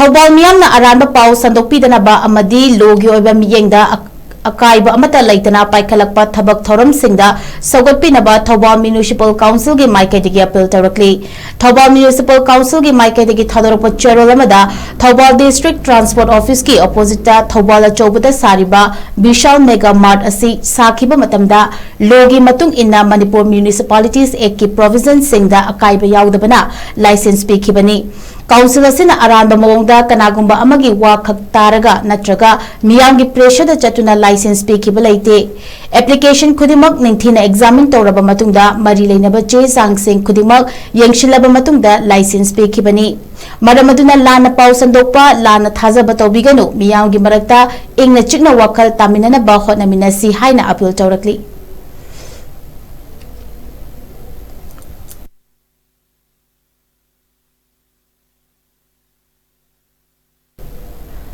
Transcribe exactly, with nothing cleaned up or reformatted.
ꯊꯧꯕꯥꯜ ꯃꯤꯌꯥꯝꯅ ꯑꯔꯥꯟꯕ ꯄꯥꯎ ꯁꯟꯗꯣꯛꯄꯤꯗꯅꯕ ꯑꯃꯗꯤ ꯂꯣꯒꯤ ꯑꯣꯏꯕ ꯃꯤꯠꯌꯦꯡꯗ ꯑ-, ꯑꯀꯥꯏꯕ ꯑꯃꯠꯇ ꯂꯩꯇꯅ ꯄꯥꯏꯈꯠꯂꯛꯄ ꯊꯕꯛ ꯊꯧꯔꯝꯁꯤꯡꯗ ꯁꯧꯒꯠꯄꯤꯅꯕ ꯊꯧꯕꯥꯜ ꯃ꯭ꯌꯨꯅꯤꯁꯤꯄꯥꯜ ꯀꯥꯎꯟꯁꯤꯜꯒꯤ ꯃꯥꯏꯀꯩꯗꯒꯤ ꯑꯄꯤꯜ ꯇꯧꯔꯛꯂꯤ꯫ ꯊꯧꯕꯥꯜ ꯃ꯭ꯌꯨꯅꯤꯁꯤꯄꯥꯜ ꯀꯥꯎꯟꯁꯤꯜꯒꯤ ꯃꯥꯏꯀꯩꯗꯒꯤ ꯊꯥꯗꯣꯔꯛꯄ ꯆꯦꯔꯣꯜ ꯑꯃꯗ ꯊꯧꯕꯥꯜ ꯗꯤꯁꯇ꯭ꯔꯤꯛ ꯇ꯭ꯔꯥꯟꯁꯄꯣꯔꯠ ꯑꯣꯐꯤꯁꯀꯤ ꯑꯣꯄꯣꯖꯤꯠꯇ ꯊꯧꯕꯥꯜ ꯑꯆꯧꯕꯗ ꯁꯥꯔꯤꯕ ꯕꯤꯁꯥꯜ ꯃꯦꯒꯥ ꯃꯥꯔꯠ ꯑꯁꯤ ꯁꯥꯈꯤꯕ ꯃꯇꯝꯗ ꯂꯣꯒꯤ ꯃꯇꯨꯡ ꯏꯟꯅ ꯃꯅꯤꯄꯨꯔ ꯃ꯭ꯌꯨꯅꯤꯁꯤꯄꯥꯂꯤꯇꯤꯁ ꯑꯦꯛꯀꯤ ꯄ꯭ꯔꯣꯚꯤꯖꯟꯁꯤꯡꯗ ꯑꯀꯥꯏꯕ ꯌꯥꯎꯗꯕꯅ ꯂꯥꯏꯁꯦꯟꯁ ꯄꯤꯈꯤꯕꯅꯤ꯫ ꯀꯥꯎꯟꯁꯤꯜ ꯑꯁꯤꯅ ꯑꯔꯥꯟꯕ ꯃꯑꯣꯡꯗ ꯀꯅꯥꯒꯨꯝꯕ ꯑꯃꯒꯤ ꯋꯥ ꯈꯛ ꯇꯥꯔꯒ ꯅꯠꯇ꯭ꯔꯒ ꯃꯤꯌꯥꯝꯒꯤ ꯄ꯭ꯔꯦꯁꯔꯗ ꯆꯠꯇꯨꯅ ꯂꯥꯏꯁꯦꯟꯁ ꯄꯤꯈꯤꯕ ꯂꯩꯇꯦ꯫ ꯑꯦꯄ꯭ꯂꯤꯀꯦꯁꯟ ꯈꯨꯗꯤꯡꯃꯛ ꯅꯤꯡꯊꯤꯅ ꯑꯦꯛꯖꯥꯃꯤꯟ ꯇꯧꯔꯕ ꯃꯇꯨꯡꯗ ꯃꯔꯤ ꯂꯩꯅꯕ ꯆꯦ ꯆꯥꯡꯁꯤꯡ ꯈꯨꯗꯤꯡꯃꯛ ꯌꯦꯡꯁꯤꯜꯂꯕ ꯃꯇꯨꯡꯗ ꯂꯥꯏꯁꯦꯟꯁ ꯄꯤꯈꯤꯕꯅꯤ꯫ ꯃꯔꯝ ꯑꯗꯨꯅ ꯂꯥꯟꯅ ꯄꯥꯎ ꯁꯟꯗꯣꯛꯄ, ꯂꯥꯟꯅ ꯊꯥꯖꯕ ꯇꯧꯕꯤꯒꯅꯨ, ꯃꯤꯌꯥꯝꯒꯤ ꯃꯔꯛꯇ ꯏꯪꯅ ꯆꯤꯛꯅ ꯋꯥꯈꯜ ꯇꯥꯃꯤꯟꯅꯅꯕ ꯍꯣꯠꯅꯃꯤꯟꯅꯁꯤ ꯍꯥꯏꯅ ꯑꯄꯤꯜ ꯇꯧꯔꯛꯂꯤ꯫